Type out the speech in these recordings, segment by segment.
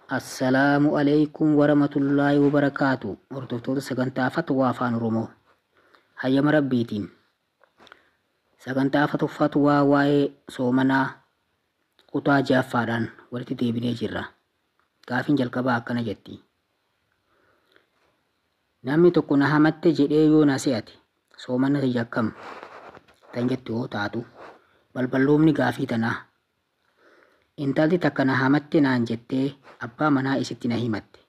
Assalaamu alaikum warahmatullaahi wabarakaatu. Hordoftoota sagantaa Fatwaa Afaan Oromoo. Hayyama Rabbiitiin. Sagantaa Fatwaa waa'ee soomanaa kutaa ja'affaadhaan walitti deebinee jirra. Gaafiin jalqabaa akkana jetti. Namni tokko na hamatte jedhee yoo na se'ate soomanna kiyya akkam? Tan jettu yoo taatu balballoomni gaafii tanaa. Intalti takka na hamatte naan jettee abbaa manaa isitti na himatte.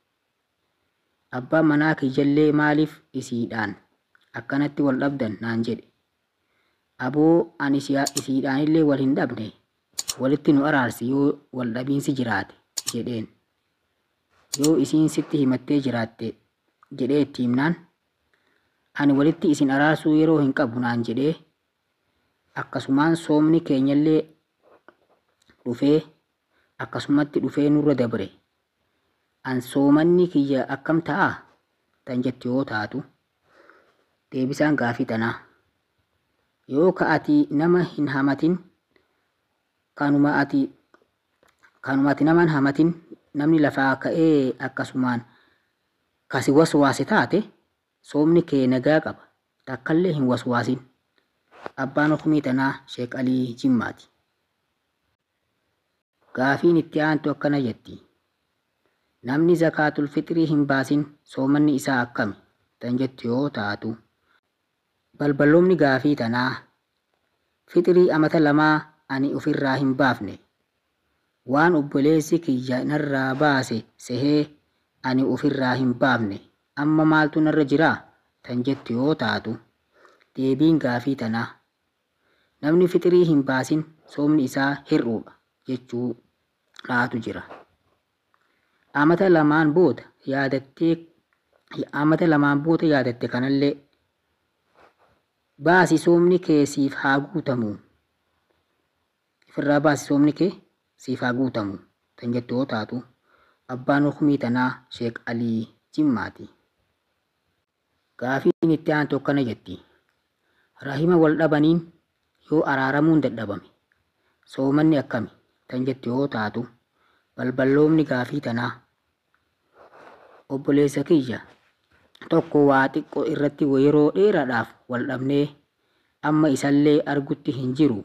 Abbaan manaa kiyyallee maaliif isiidhaan akkanatti wal dhabdan naan jedhe. Aboo ani isiidhaanillee wal hin dhabne, walitti nu araarsi yoo wal dhabiinsi jiraate jedheen. Yoo isiin sitti himattee jiraatte jedhee itti himnaan, ani walitti isin araarsuu yeroo hin qabu naan jedhee, akkasumaan soomni keenyallee dhufee akkasumatti dhufee nurra dabre. An soomanni kiyya akkam ta'a? Tan jettu yoo taatu deebisaan gaafii tanaa. Yoo ka ati nama hin hamatin, kanuma ati nama hin hamatin namni lafaa ka'ee akkasumaan kasi waswaase taate soomni kee nagaa qaba. Takkallee hin waswaasin. Abbaan hukumii tanaa Sheek Alii Jimmaati. Gaafiin itti aantu akkana jetti. Namni zakaatul fixrii hin baasin soomanni isaa akkami? Tan jettu yoo taatu balballoomni gaafii tanaa fixrii amata lamaa ani ofirraa hin baafne. Waan obboleessi kiyya narraa baase sehee ani ofirraa hin baafne. Amma maaltu narra jiraa? Tan jettu yoo taatu deebiin gaafii tanaa namni fixrii hin baasin soomni isaa hir'uudha jechuu dhaatu jira. Amata lamaan booda yaadattee, amata lamaan booda yaadatte kanallee baasi soomni kee siif haa guutamu. Ifirraa baasi soomni kee siif haa guutamu. Tan jettu yoo taatu abbaan hukumii tanaa Sheek Alii Jimmaati. Gaafiin itti aantu akkana jetti. Rahima wal dhabaniin yoo araaramuun dadhabame soomanni akkami? Tan jettu yoo taatu balballoomni gaafii tanaa obboleessa kiyya tokko waa xiqqoo irratti yeroo dheeraadhaaf wal dhabnee amma isallee argutti hin jiru.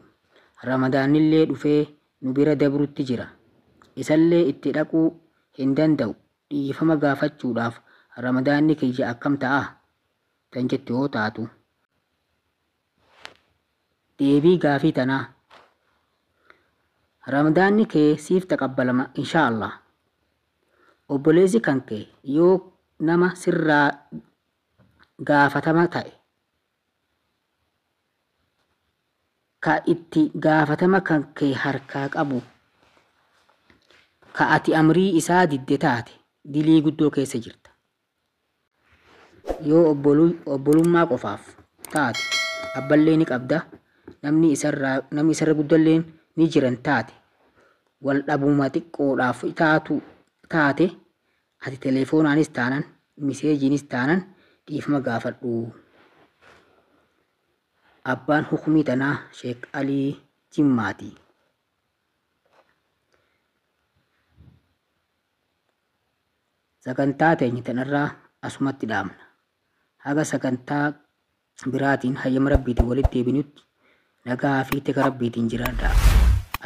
Ramadaanillee dhufee nu bira dabrutti jira. Isallee itti dhaquu hin danda'u. Dhiifama gaafachuudhaaf ramadaanni kiyya akkam ta'a? Tan jettu yoo taatu deebii gaafii tanaa ramadaanni kee siif taqabbalama inshaallah. Obboleessi kan kee yoo nama sirraa gaafatama ta'e ka itti gaafatama kan kee harkaa qabu ka ati amrii isaa didde taate dilii guddoo keessa jirta. Yoo obbolummaa qofaaf taate abballee ni qabda, namni isarra guddallee ni jiran taate wal dhabuma xiqqoodhaaf taate ati telefoonaanis taanan miseejiinis taanan dhiifama gaafadhu. Abbaan hukumii tanaa Sheek Alii Jimmaati. Sagantaa teenya tanarraa asumatti dhaabna. Haga sagantaa biraatiin hayyama Rabbiitiin walitti deebinutti nagaa fi tika Rabbiitiin jiraadhaa.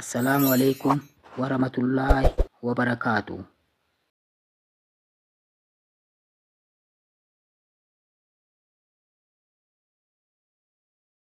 Assalaamu alaikum warahmatullaahi wabarakaatu.